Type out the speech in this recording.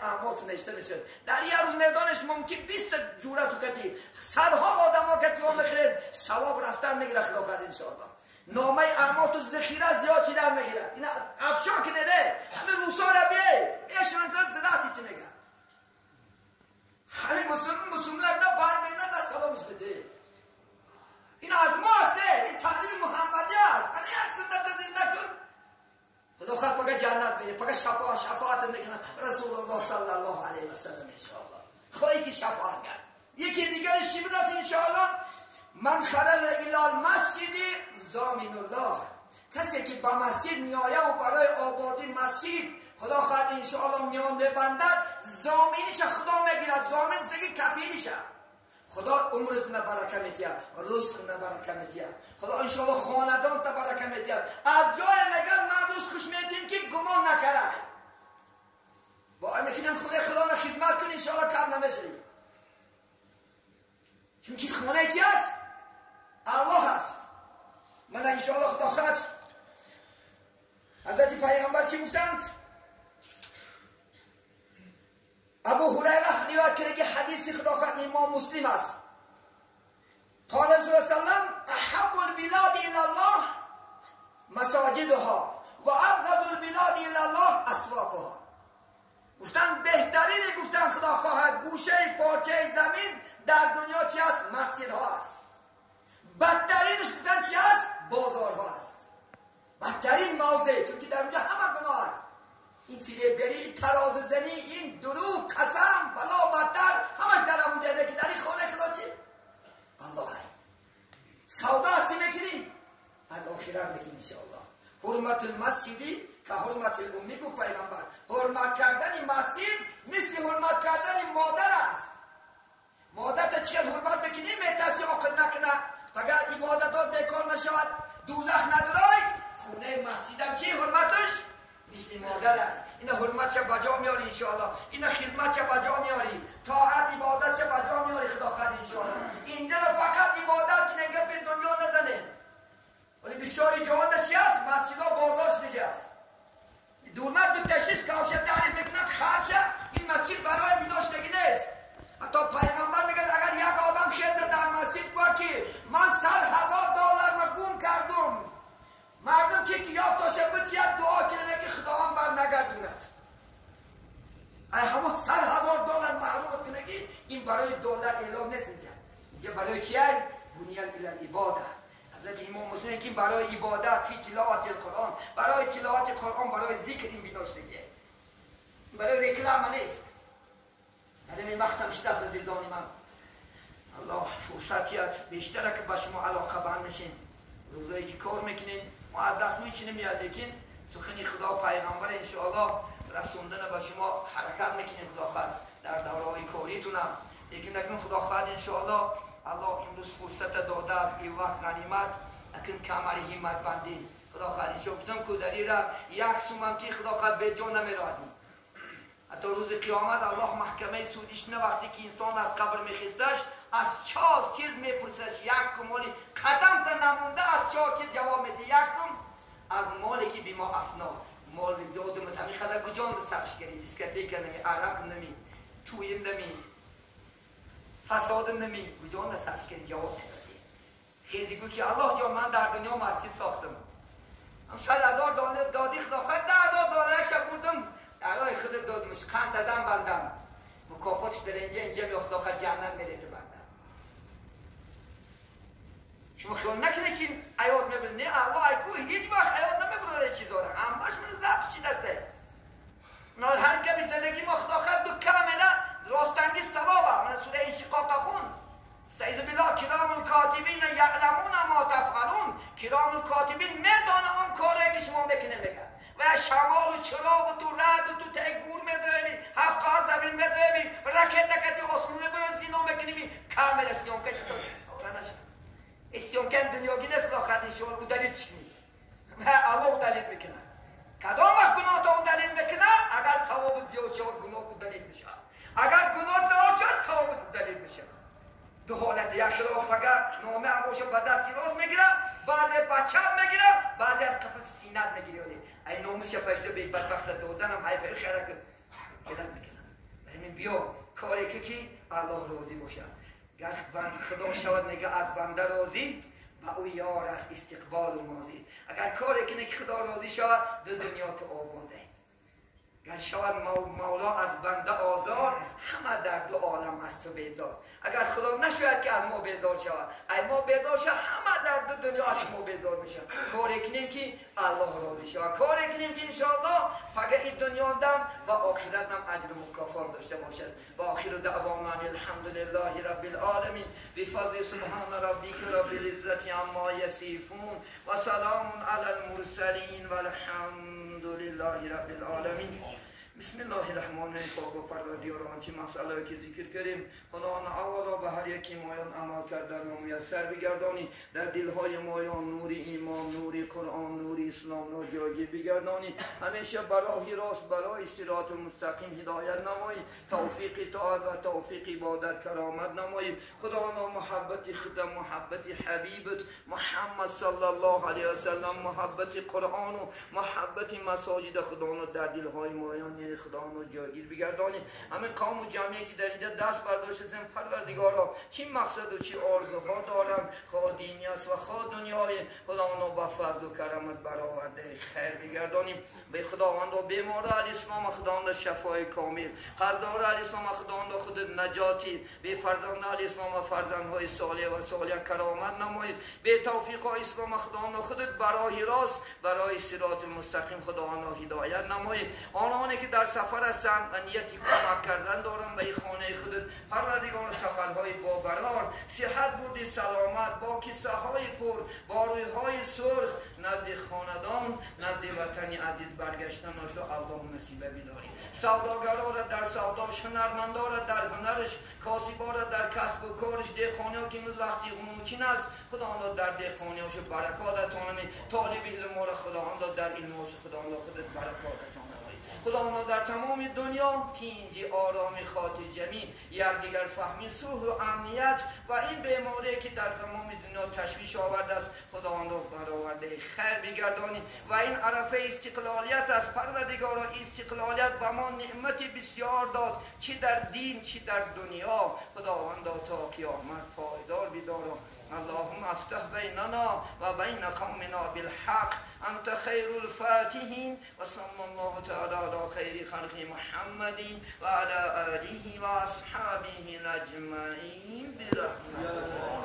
اعمال نوشته میشد. در یه روز میدانش ممکن 20 تا جوره تو کتی صدها آدم ها کتی ها میخرید ثواب رفتن میگیره خدا ان شاء الله. نامه اعمال تو ذخیره زیاد چیدن میگیره. اینا افشا کنه همه روسا را بیای ایش من زده سیتی میگه. همه مسلمان نه باید نه نه سلامش بده. این از ما است، این تعلیم محمدی است. انا یک سنت زنده کن خدا خواهد پاک جنت بده، پاک شفاعت میکنه رسول الله صلی الله علیه و سلم ان شاء الله. خواهی که شفاعت کرد. یکی دیگرش چی بود ان شاء الله؟ من خرج الی المسجد ضامن الله. کسی که به مسجد میآید و برای آبادی مسجد خدا خواهد ان شاء الله میان ببندد، ضامینش خدا میگیرد. ضامن گفته کفیلش. خدا عمرتون برکه میده، روزتون برکه میده، خدا انشاءالله خاندان تا برکه میده. از جای مگر من روز خوش میتیم که گمان نکره با میکنیم خونه خدا را خدمت کنی انشاءالله کم نمیشه. چون که خونه کی است؟ الله است. من انشاءالله خدا خواهد حضرت پیغمبر چی گفتند؟ ابو هریره روایت کرده که حدیث خدا خواهد امام مسلم است. قال رسول الله صلی الله علیه و سلم احب البلاد الى الله مساجدها و ابغض البلاد الى الله اسواقها. گفتن بهترین، گفتن خدا خواهد گوشه پارچه زمین در دنیا چی است؟ مسجدها است. بدترینش گفتن چی است؟ بازارها است. بدترین موضع، چون که در اونجا همه گناه است. این فریبگری، این تراز زنی، این دروغ، قسم، بلا بدتر همش در اونجا که در این خانه خدا چی؟ الله هست. سودا از چی میکنی؟ از آخرت میکنی انشاءالله. حرمت المسجدی که حرمت الامی گفت پیغمبر. حرمت کردن مسجد مثل حرمت کردن مادر است. مادر تا چی حرمت بکنی؟ میترسی عاقل نکنه، فقط عبادتات بیکار نشود، دوزخ ندارای. خونه مسجدم چی حرمتش؟ مثل مادر است. اینا حرمت چه بجا میاری انشاءالله، اینا خدمت چه بجا میاری، طاعت عبادت چه بجا میاری خدا خواهد انشاءالله. اینجا فقط عبادت که نگه به دنیا نزنه. ولی بسیاری جهان چی است؟ مسجدها بازارش دیگه است. دولت دو تشیش کاوشه تعریف میکند خرشه. این مسجد برای بیناش دیگه نیست. حتی پیغمبر میگه اگر یک آدم خیزه در مسجد گوه که من $100,000 ما گم کردم، مردم که یافتاشه بتید دعا کنه که خداوند بر نگردوند. ای همون $100,000 محرومت کنه که این برای دلار اعلام نیست. اینجا برای چیه؟ بنیان العباده. حضرت امام مسلم که برای عبادت فی تلاوت القرآن، برای تلاوت قرآن، برای ذکر این بیناش دیگه، برای رکلام نیست. این وقتم شده است عزیزان من. الله فرصتیت بیشتره که با شما علاقه بند میشین. روزایی که کار میکنین ما از دست میچینیم میاد، لیکن سخن خدا و پیغمبر انشاءالله رسوندن با شما حرکت میکنیم خدا خواهد در دوره‌های کاریتونم. لیکن نکن خدا خواهد انشاءالله الله امروز فرصت داده است، این وقت غنیمت، اکن کمر همت بندی خدا خواهد انشاءالله. گفتم کودری را یک سومم که خدا خواهد به جان نمیرادی. حتی روز قیامت الله محکمه سودیش نه، وقتی که انسان از قبر میخیستش از چهار چیز میپرسش. یک مالی قدم تا نمونده از چهار چیز جواب میده. یکم از مالی که بیما افنا، مال دادم همی خدا کجا سرش کردی، دیسکتیک نمی، عرق نمی، توی نمی، فساد نمی، کجا سرش کردی جواب میدادی. خیزی گو که الله جان من در دنیا مسجد ساختم، هم $100,000 دادی خدا خواهد $10,000 شب بردم در خودت دادمش، قند ازم بندم، مکافاتش در اینجا اینجا می خدا خواهد جنت میره تو بندم. شما خیال نکنه که این عیاد میبره، نه الله ایکو هیچ وقت عیاد نمیبره چیزا رو، همش من ضبط شی دسته. هر کمی زندگی ما خدا خواهد دو کلمه راستنگی ثوابه. من سوره انشقاق خون استعیذ بالله کرام الکاتبین یعلمون ما تفعلون. کرام الکاتبین میدانه اون کاری که شما میکنه میگه. و شمال و چراغ و تو رد و تو ته گور میدرمی، هفت قار زمین میدرمی، رکت نکتی آسمون میبرن زینا میکنی، کامل سیانکه شد. سیانکه دنیاگی نیست آخر انشاءالله ادالید چکنی. و الله ادالید میکنه. کدام وقت گناه تا ادالید میکنه؟ اگر ثواب زیاد شود گناه ادالید میشه. اگر گناه زیاد شود ثواب ادالید میشه. دو حالت، یک خلاف فقط نامه عموشو به دست راست میگیره، بعضی با چپ میگیره، بعضی از قفس سینت میگیره. ای ناموس فرشته به بدبخت دادنم حیف خیره که کلت میکنن. بیا کاری که الله راضی باشد. گر خدا شود نگه از بنده راضی، با او یار است استقبال و ماضی. اگر کاری کنی که خدا راضی شود، دو دنیا تو آباده. گر شود مولا از بنده آزار، همه در دو عالم از تو بیزار. اگر خدا نشود که از ما بیزار شود، ای ما بیزار شود، همه در دو دنیا از ما بیزار میشه. کاری کنیم که الله راضی شود، کاری کنیم که انشاءالله فقط این دنیا دم و آخرت هم اجر و مکافات داشته باشد. و آخر دعوانا الحمدلله رب العالمین. بفضل سبحان ربک رب العزة عما یصفون و سلام علی المرسلین و الحمد لله رب العالمین. بسم الله الرحمن الرحیم. پاک و پروردگار آنچه مسئله که ذکر کردیم، خدا اولا به هر یکی مایان عمل کردن و میسر بگردانی. در دلهای مایان نور ایمان، نور قرآن، نور اسلام را جایگیر بگردانی. همیشه برای راست، برای صراط مستقیم هدایت نمایی. توفیق طاعت و توفیق عبادت کرامت نمایی. خدا محبت خدا، محبت حبیبت محمد صلی الله علیه و سلم، محبت قرآن و محبت مساجد خدا در دلهای مایان خدا رو جایگیر بگردانی. همه قوم و جمعیتی که در اینجا دست برداشتن، پروردگارا چی مقصد و چی آرزوها دارن، خواه دینی است و خواه دنیای، خدا آنها با فضل و کرامت برآورده خیر بگردانیم. به خداوند و بیمار علی اسلام خداوند شفای کامل، قرضدار علی اسلام خداوند خود نجاتی، به فرزند علی اسلام و فرزندهای صالح و صالح کرامت نمایید. به توفیق اسلام خداوند خودت برای راست، برای صراط مستقیم خداوند هدایت نمایید. آنانی که در سفر هستند و نیتی کمک کردن دارند به خانه خودت، پروردگار سفرهای با برار، صحت بردی، سلامت، با کیسه های پر، با رویهای سرخ نزد خاندان، نزد وطن عزیز برگشتن را الله نصیبه بداری. سوداگران را در سوداش، هنرمندان را در هنرش، کاسبان را در کسب و کارش، دهقانی‌ها که امروز وقتی غنوچین است، خداوند در دهقانی‌هاش برکات عطا نمایی. طالب علم را خداوند در علمش خداوند خودت برکات عطا نمایی. خداوند در تمام دنیا تینجی، آرامی، خاطر جمعی، یکدیگر فهمی، صلح و امنیت و این بیماری که در تمام دنیا تشویش آورده است، خداوند را برآورده خیر بگردانی. و این عرفه استقلالیت است، پروردگارا استقلالیت به ما نعمت بسیار داد، چی در دین چی در دنیا. خداوند تا قیامت پایدار بدارا. اللهم افتح بیننا و بین قومنا بالحق انت خیر الفاتحین و صلی الله تعالی علی خیر خلق محمد و علی آله و اصحابه اجمعین برحمتك.